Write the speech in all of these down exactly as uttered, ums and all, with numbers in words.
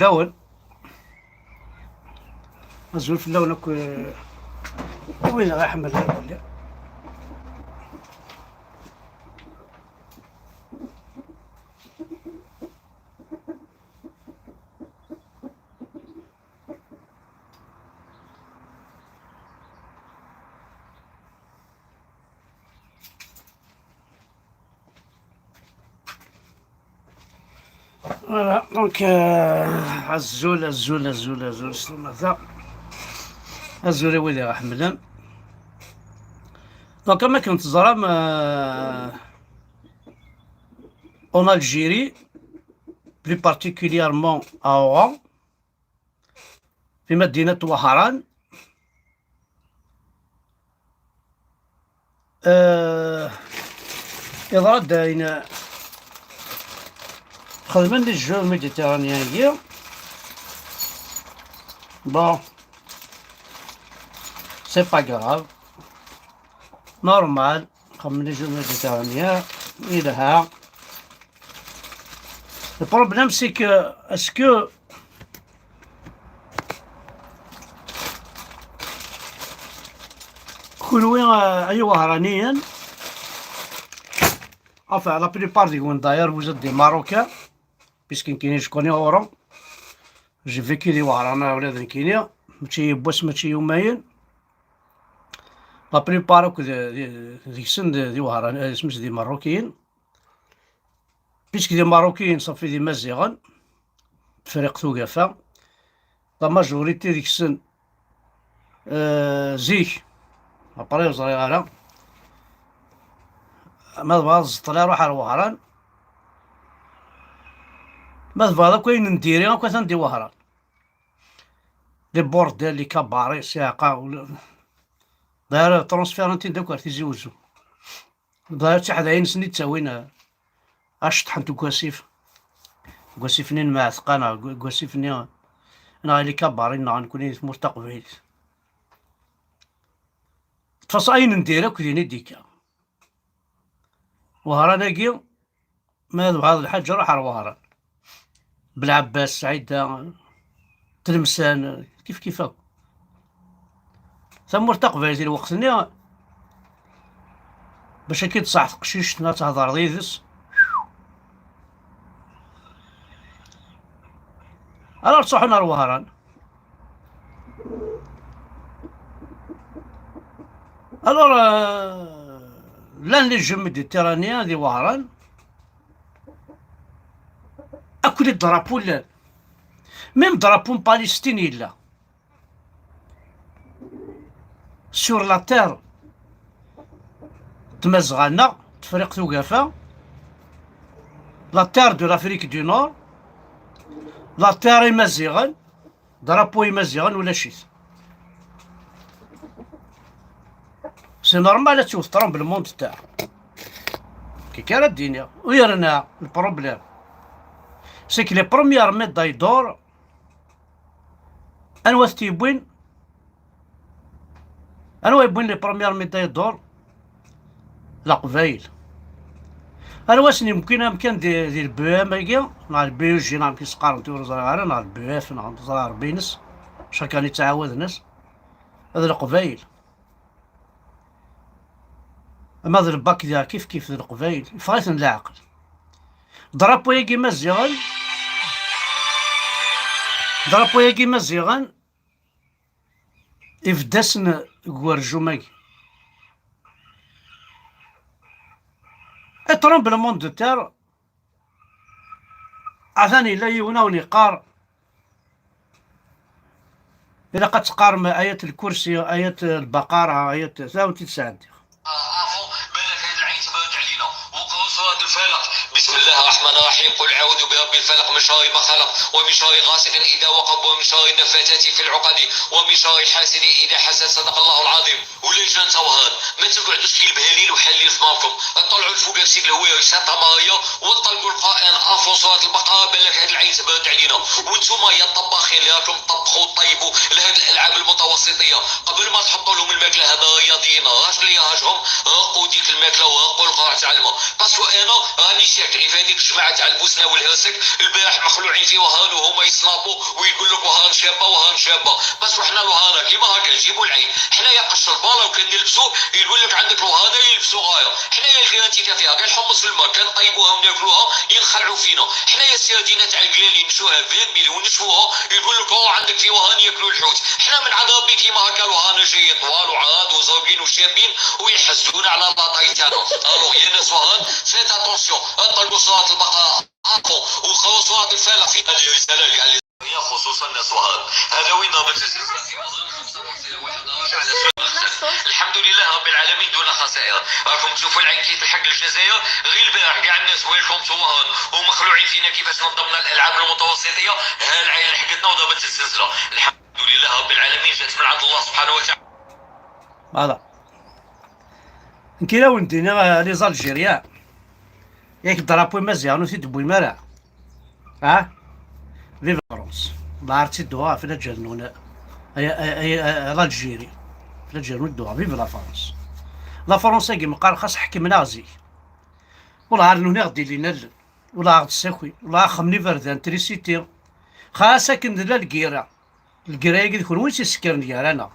Fell-awen. Azul fell-awen akk, eh, wid aɣ-iḥemmlen. Voilà, donc, euh, azul, azul, azul, azul, s tumata. Azul i wid i ɣ-ḥemmlen. Donc, am akken teẓram, euh, en Algérie, plus particulièrement à Oran, في مدينة وهران، آه، يضرب داين خدمة للجو ميديترانيان. Bon, c'est pas grave. Normal. خدمة للجو ميديترانيان. إلها. Le problème, c'est que, est-ce que كلوي، آه، أي وهرانيين؟ Enfin, la plupart ديكون داير vous êtes des Marocains, puisque كاين شكون يورو. J'ai vécu دي وهران، ولاد نكينيا، ماشي يبوس، ماشي يومين. La plupart أكو دي، دي، ديكسن دي، دي وهران، آه، سميت دي ماروكيين. Puisque دي ماروكيين صافي دي مازيغن، تفريق ثوقافة. La majorité ديكسن، آه، زيك، ابري ور ẓriɣ ara. ما تبغى تزطل روح على وهران. ما تبغى كاين نديري هكا تندي وهران. Les bordels، les cabarets، سياقة، ولا داير transfert انت داك تيزي وزو. ضايع شي حدا ينسني تساوينا. اش طحنت كواسيف؟ كواسيفني مع ثقانة، كواسيفني. انا غير كبارين، انا غنكون في مور تقبيل. تفاص اين ندير اكو ديني ديكا. وهران اكي، ما هاد بعض الحاجة روح على وهران. بلعباس، سعيدة، تلمسان، كيف كيف اكو. ثمور تقبيل الوقت ني باش اكيد صح تقشيش نا تهضر ديدس. انا تصحون على وهران. Alors, euh, لان لي جو ميديتيرانيان دي وهران. اكل الدرابو لان. ميم درابو ن باليستين يلا. Sur la terre تمزغنا، تفريق ثوقافة. La terre de l'Afrique du Nord. La terre imaziɣen. Drapeau imaziɣen ولا شيت. C'est normal ad tewwet tremblement de terre. Kika ara d-iniɣ. U yerna le problème, c'est que les premières médailles d'or, anwa t-yewwin? Anwa yewwin les premières médailles d'or? Leqbayel. Anwa asen yemkin amkan di, di le B E M agi, neɣ le B E G, neɣ amek i s-qqaren tura ur ẓriɣ ara, neɣ le B E F, neɣ ur ẓriɣ Rebbi-ines. Chaque année ttɛawaden-as. Ad Leqbayel. Ama d lbak diɣ kif kif d Leqbayel, yeffeɣ-iten leɛqel. Drapeau-agi Imaziɣen, drapeau-agi Imaziɣen, ibedd-asen deg werjum-agi. Et tremblement de terre, atan yella yiwen a wen-yeqqar, ilaq ad teqqarem ayat lkursi, ayat lbaqara, ayat, ta wen-t-id-sɛeddiɣ. Avant, بالك هاد العين تبارك علينا. وقرأوا سورة الفلق. بسم الله الرحمن الرحيم. قل أعوذ برب الفلق، من شر ما خلق، ومن شر غاسق إذا وقب، ومن شر النفاثات في العقد، ومن شر حاسد إذا حسد. صدق الله العظيم. ولا جان توهان، ما تقعدوش كي البهاليل وحالين في مالكم. طلعوا لفوق يا سيد الهوية، سانتا ماريا، وطلقوا القرآن، افو سورة البقرة، بالك هاد العين تبارك علينا. وانتوما يا الطباخين اللي راكم تطبخوا وطيبوا لهاد الألعاب المتوسطية، قبل ما تحطوا لهم الماكلة هاد الرياضيين، الراجل اللي يهاجهم، رقوا ديك الماكلة ورقوا القرعة تاع الماء. Parce que أنا راني شاكي، هذيك الجماعة تاع البوسنة والهرسك البارح مخلوعين في وهران وهما يسنابوا ويقول لك: "وهران شابة، وهران شابة". بس وحنا الوهرانة كيما هكا نجيبوا العين. حنايا قش البالا وكان نلبسوا يقول لك: "عندك الوهرانة يلبسوا غاية". حنايا الخيرة انت فيها، كان حمص الماء كان طيبوها وناكلوها ينخلعوا فينا. حنايا السردينة تاع القلالي نشوها فيغ ميل ونشوها يقول لك: "اوه، عندك في وهران ياكلوا الحوت". حنا من عند ربي كيما هكا الوهرانة جايين طوال وعراض وزوقين وشابين ويحسدونا على لاطاي تاعنا. الوغ يا ناس وهران، فيت اتونسيون، اطلقوا سورة البقرة، اطلقوا، وقروا سورة الفلق في هذه الرسالة اللي على، خصوصا ناس وهران. هذا وين ضربت الزلزال في وهران، خمسة فاصلة واحد درجة على سورة الغسل. الحمد لله رب العالمين دون خسائر. راكم تشوفوا العين كي تلحق الجزائر، غير البارح كاع الناس ويلكم تو وهران ومخلوعين فينا كيفاش نظمنا الالعاب المتوسطية، ها العين لحقتنا وضربت الزلزلة. الحمد لله رب العالمين، جات من عند الله سبحانه وتعالى. Voilà. نكيلا وندينا لي زالجيريان. ياك الدرابو مزيان وتي دبوي مرا. ها؟ فيف لا فرنسا. الله عرفتي الدعاء في الجنون. اي اي اي اي لالجيري. في الجنون الدعاء، فيف لا فرنسا. لا فرنسا كي مقال خاص حكمنا زيك. والله عرنوني غدي لينا ال-، والله غد الساكوي، والله خمني فردان تريسيتي. خاصة كن لا الكيرة. الكراية كي كنوي تيسكرن كاع رانا.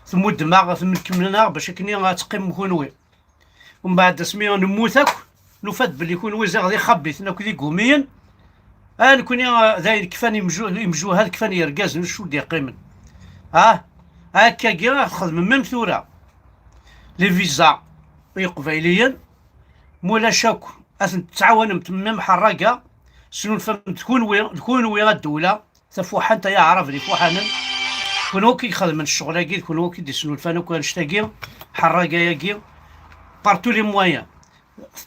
ثم دماغ ثم كملنا باش كني غتقيم كنوي. ومن بعد اسمي نموت اكو، نفاد بلي كنوي زي غادي خبيتنا كو دي كوميين. اه نكوني، آه، داير كفاني مجو-، مجوهر كفاني يرقاز نشو دي قيمن. اه، هكا كي راه تخدم ميم ثورة. لي فيزا يقبايليين. مولا شاكو، اثن تعاونم تمام حراقة. سنو الفم تكونوي، تكونوي الدولة. تفوحنت يا عرب لي فوحانن. كون هو كيخدم الشغل هاكي، كون هو كيديسنو الفن وكان شتاكي. حراقة ياكي. بارتو لي موان.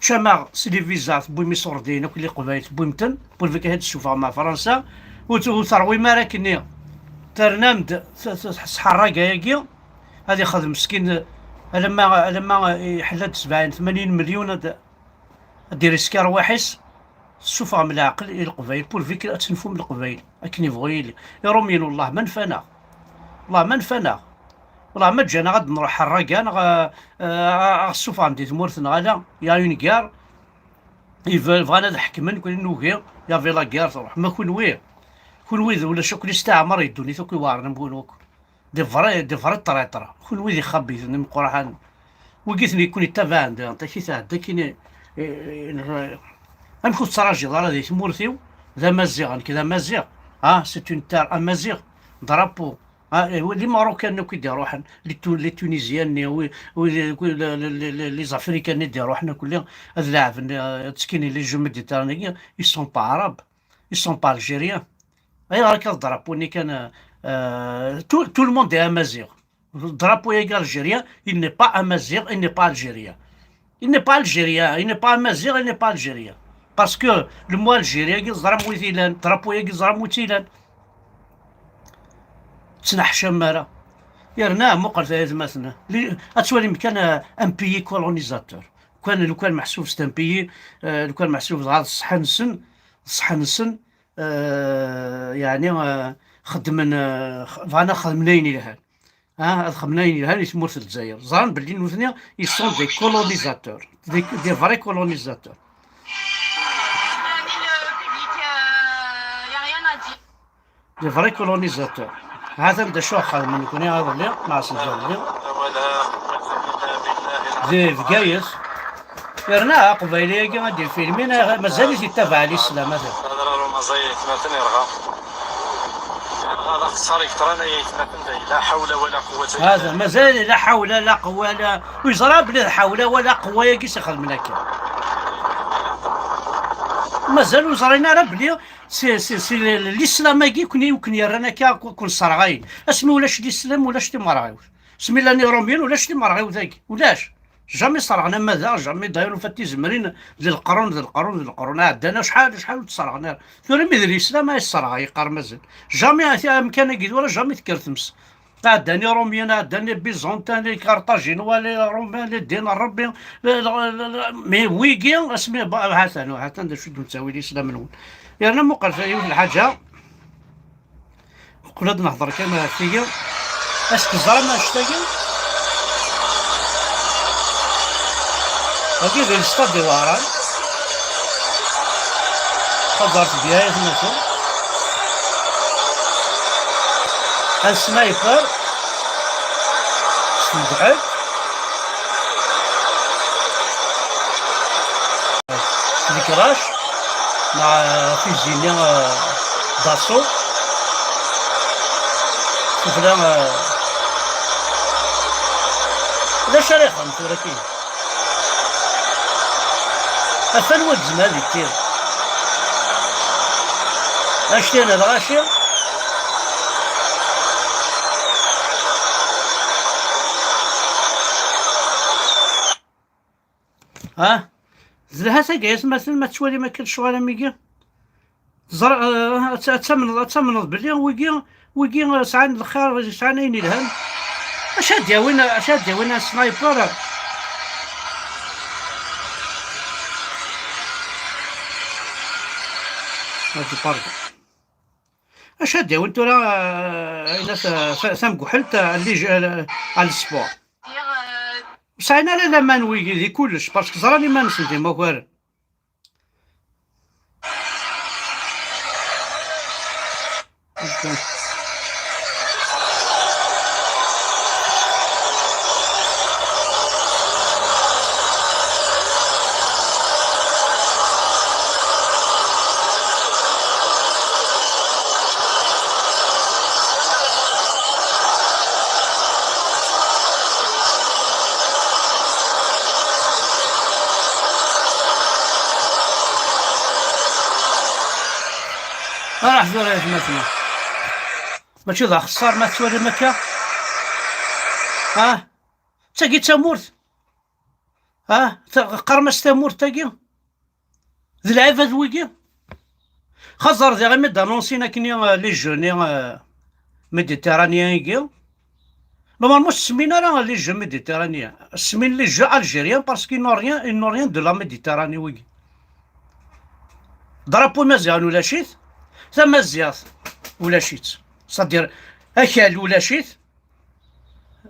تشامع سي لي فيزا، تبوي مي سوردين، وكل قبايل تبوي متن، بول فيك هاد الشوفة مع فرنسا. وت-، وتروي ما راكني. ترنامد، س-، س-، س-، حراقة ياكي. هذه خدم مسكين. لما، لما يحلد سبعين، ثمانين مليون هاد دير اسكار واحس، سوفغ من العقل إلى القبايل، بور فيك تنفو من القبايل، أكن يبغوا يلي. يروميين والله ما نفانا. والله ما نفانا. والله ما جانا غاد نروح حراقة، غا، آه، آه، سوفغ من دي ثمورتنا، لا، يا اون كار. يف-، بغانا نحكمن كل نوغي، يا في لا كار تروح. ما كون وي. كون وي ولا شكون يستعمر يدوني، ثوك يوارنا نقول لكم. دي فري، دي فري طريطرة. كل ويدي خبيث، نم قرحان. وقيتني يكون يتابع عندها، انت كي تعدى كاين، إيه، إيه، أنا كنت راجل، راه هذه تمورتي، ذا مزيغ، أنا كذا مزيغ. ها، سي اون تار أمازيغ، درابو. ها، إيه، لي ماروكان كي يديروا روحن، لي تو-، لي تونيزيان، وي-، وي-، لي، لي، لي، لي، لي زافريكان يديروا روحنا كلهم، هاد اللاعب، آه، تسكيني لي جو ميديترانيين، ils sont pas arabes. Ils sont pas algériens. اي راك الدرابو ني كان، آه، tout, tout le monde est amazigh. الدرابو يا algérien, il n'est pas amazigh, il n'est pas algérien. Il n'est pas algérien, il n'est pas amazigh, il n'est pas algérien. Parce que le mot Algérie يزرم ويتيلان, الدرابو يزرم ويتيلان. تنحشم مارا. يرنا مقر ثلاث مثلا. لي اتسوالي مكان، آه، un pays colonisateur. كان لو كان محسوب c'est un pays, آه، لو كان محسوب هذا الصحن سن, الصحن سن, آه، يعني، آه، خدمن، آه، خ-، بغانا خدمن أين يلهان. آه، هاد خدمن أين يلهان في تمورت الجزائر. زعما بلي نوثني ils sont des colonisateurs, des, des vrais colonisateurs. Des vrais colonisateurs. هذا بدا شو خدمن نكوني هذا اللي ما عرفش نجاوب اللي. دي بقايس. يرنا قبايلية كي غادي فيلمين، مازال يتبع الإسلام هذا. هذا راه مزية يتماتن يرغى. هذا خسر يكتر أنا يتماتن لا حول ولا قوة إلا هذا بالله. مازال لا حول لا قوة لا، ويزرى بلا حول ولا قوة يا كيس يخدم لك. مازال وزرينا راه بلي سي، سي، سي ال-، الإسلام هاكي يكون، يمكن يرانا كي كون صرغاين. اسمي ولاش الإسلام ولاش تيمرغيوت. سمي لاني روميين ولاش تيمرغيوت هاكي. ولاش؟ جامي صرغنا ماذا؟ جامي دايرو فات تيزمرين ذي القرون، ذي القرون، ذي القرون. عندنا شحال، شحال وتصرغنا. ثورة مي ذي الإسلام هاي الصرغة يقار مازال. جامي هاكي أمكان هاكي ولا جامي تكرثمس. عداني روميين، عداني بيزونتان، لي كارطاجين، ولي رومان، لي دين الربي، لا، لا، لا، لا، مي ويكي اسمي با-، هاتان، هاتان دا شدو نتاوي لي سلام نون. يعني مقر في يوم الحاجة، قلت نهضر كما هاتيا، اسك زرا ما اشتاقي؟ هاكي غير الاستاد ديال وهران. Taẓart n Bgayet, mačči. Un sniper s tebɛet, s lekrac, neɣ tizi-nni, eh, d'assaut. Sufella, eh, d acu ara ixdem tura kini? Atan wa gezma di tir. Actana d lɣaci. Ha? Zlha tagi, ay atmaten, ma tettwalim akka lecɣal am wigi. Ẓer, eh, ad, ad tamneḍ, ad tamneḍ belli wigi, wigi, eh, sɛan lxir, sɛan ayen ilhan. Acu ad d-yawin, acu ad d-yawin un sniper? Pardon. Acu ad d-yawin tura, eh, ayen at, eh, ta-, tamguḥelt, eh, lij-, eh, à le sport? Ur sɛin ara laman wigi di kullec, parce que ẓran iman-nsen d imakaren. Ara ḥzur ay atmaten. Mačči d axeṣṣar ma tettwalim akka? Ah, d tagi d tamurt? Ah, ta-, qqarem-as tamurt tagi? D lɛibad wigi? Xaẓer diɣ imi d-anunsin akkenni, euh, les jeux-nni, euh, méditerranéens-agi. Normalement, ur smin ara les jeux méditerranéens. Smin les jeux algériens parce qu'ils n'ont rien, ils n'ont rien de la Méditerranée, wigi. Drapeau Maziɣen ulac-it, tamaziɣt ulac-itt. C'est-à-dire, akal ulac-it,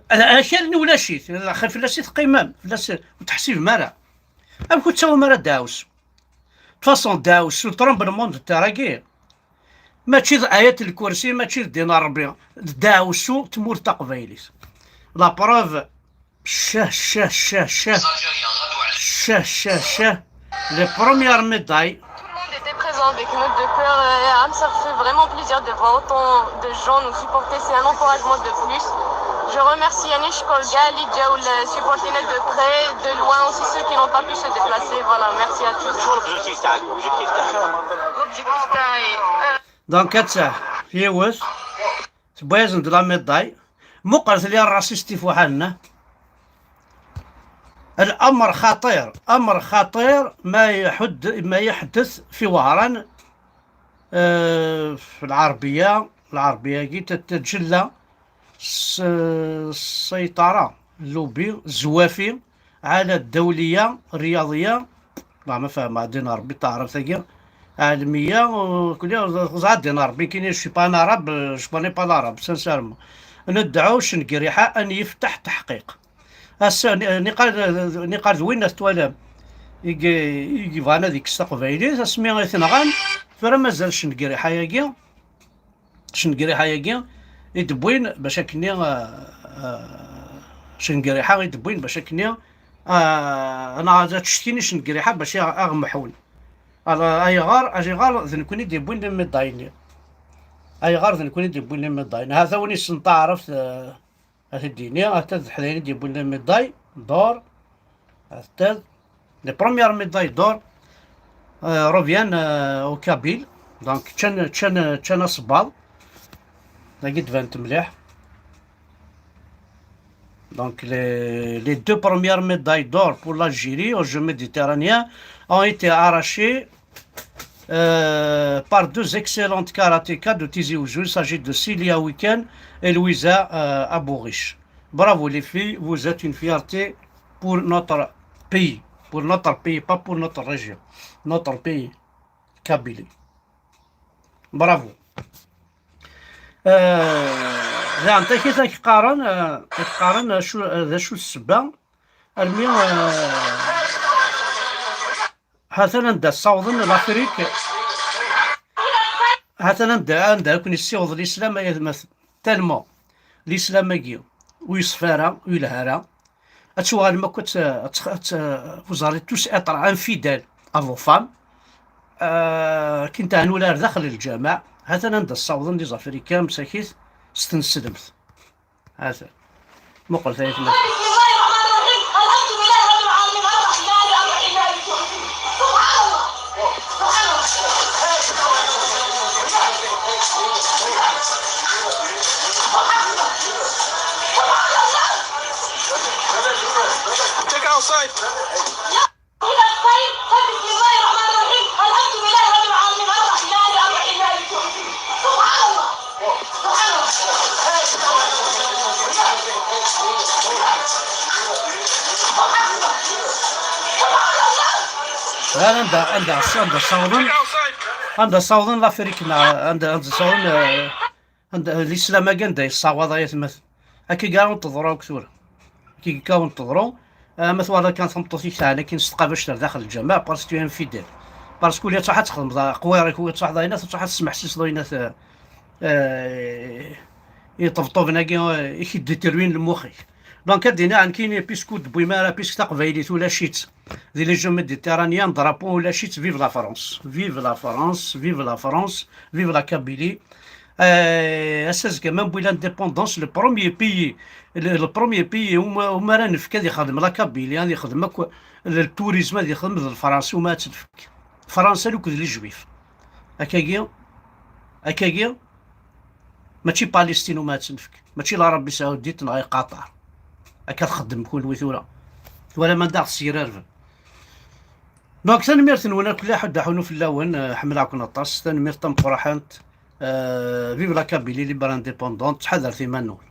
akal-nni ulac-it. Axir fell-as i teqqimem, fell-as ur teḥsibem ara. Amek ur tettawim ara ddeɛwessu? De toute façon, ddeɛwessu, tremblement de terre-agi, mačči d ayat lkursi, mačči d ddin n Ṛebbi, d ddeɛwessu tmurt taqbaylit. La preuve, ccah, ccah, ccah, ccah. Ccah, ccah, ccah. Les premières médailles. Tout le monde était présent avec nous de cœur et ça me fait vraiment plaisir de voir autant de gens nous supporter. C'est un encouragement de plus. Je remercie Anish Kolga, Lydia, le supporter de près, de loin aussi ceux qui n'ont pas pu se déplacer. Voilà, merci à tous. Donc, atta, yiwet, tewwi-yasen-d la médaille. Muqel tili rrasist tifuḥal-nni. الأمر خطير، أمر خطير ما يحد-، ما يحدث في وهران، آه، في العربية، العربية كي تتجلى الس-، السيطرة، اللوبي الزوافي على الدولية الرياضية. والله ما فاهم، عندنا ربي تعرف ثقيل. عالمية، وكل يوم زاد دينار، بين كاين شي با ان عرب، شي با ني با العرب، سانسيرمون. ندعو شنقريحة أن يفتح تحقيق. الس-، نقال، نقال ذوين توالام. يجي، يجي فانا ديك الساق فايلي، اسمي غيثنغان، فرا مازال شنقريحة ياكي. Cengriḥa-agi i d-wwin bac akkenni, ah, ah, Cengriḥa i d-wwin bac akkenni, ah, neɣ ad ttcetkin i Cengriḥa bac a-, aɣ-mḥun. Ala, ayɣer, ayɣer d nekkni i d-yewwin limiḍay-nni? Ayɣer d nekkni i d-yewwin limiḍay-nni? Hata win yessnen taɛrabt, ah, ad t-id-yini, hata d ḥdayen i d-yewwin limiḍay, d'or, hata d Les premières médailles d'or, euh, reviennent, euh, aux Kabyles. Donc, ččan, ččan, ččan asebbaḍ. Dagi d-bant mliḥ. Donc, les, les deux premières médailles d'or pour l'Algérie aux Jeux méditerranéens ont été arrachées, euh, par deux excellentes karatékas de Tizi Ouzou. Il s'agit de Cilia Weekend et Louisa, euh, Abourich. Bravo les filles, vous êtes une fierté pour notre pays. Pour notre pays, pas pour notre région. Notre pays, Kabylie. Bravo. Euh, daɣen, takit ad k-qqaren, euh, ad k-qqaren, acu, d acu ssebba, armi, euh, Hatan anda ssawḍen l'Afrique. Ha-t-an anda, anda i ken-yessiweḍ lislam, ay atmaten. Tellement, lislam-agi ur yeṣfi ara, ur yelha ara. Ad tuɣalem akk, ad t-, ad t-, ad t-, vous allez tous être infidèles à vos femmes. Euh, akken teɛnu ar daxel n lǧameɛ. Ha-t-an anda ssawḍen les Africains, msakit, s tneslemt. Ha-t-an. Muqel tayet. بسم الله الرحمن الرحيم. الحمد لله رب العالمين. الرحمن الرحيم. مالك يوم الدين. سبحان الله. سبحان الله. سبحان الله. Take outside. إذا الطيب، بسم الله الرحمن الرحيم. الحمد لله رب العالمين. الرحمن الرحيم. مالك يوم الدين. سبحان الله. سبحان الله. سبحان الله. سبحان الله. Anda, anda, anda ssawḍen, anda ssawḍen l'Afrique, neɣ anda, anda ssawḍen, eh, anda, lislam-agi anda yessawaḍ, ay atmaten. Akka i awen-teḍru akk tura. Akka i awen-teḍru. Ah, ma twalaḍ kan tameṭṭut-ik teɛna akin s tqabact ar daxel lǧameɛ, parce que tu es infidèle. Parce que ula ad truḥ ad texdmeḍ aqwiṛ-ik, ula ad truḥeḍ ayen, ad truḥ ad tesmeḥsiseḍ ayen, eh, iṭebṭuben-agi, eh, i k-id-itrwin lmux-ik. Donc, ad d-iniɣ, nekkini, puisque ur d-tewwim ara, puisque taqbaylit ulac-itt di Légion méditerranéenne, drapeau ulac-itt, vive la France. Vive la France, vive la France, vive la Kabylie. Eh, ass azekka, ma newwi l'indépendance, le premier pays, le, le premier pays umi, umi ara nefk ad ixdem la Kabylie, ad ixdem akk le tourisme, ad ixdem d Lefransa umi ad tt-nefk. Fransa akked les Juifs. Akkagi, akkagi, mačči Palestine umi ad tt-nefk, mačči l'Arabie Saoudite neɣ i Qatar. Akka txeddem kunwi tura. Twalam anda ɣ-tesgrarbem. Donc, tanemmirt-nwen akk, la ḥedd aḥunu fell-awen, eh, ḥemmleɣ-ken aṭas, tanemmirt tameqqrant. Euh, vive la Kabylie libre indépendante, ttḥadaret iman-nwen.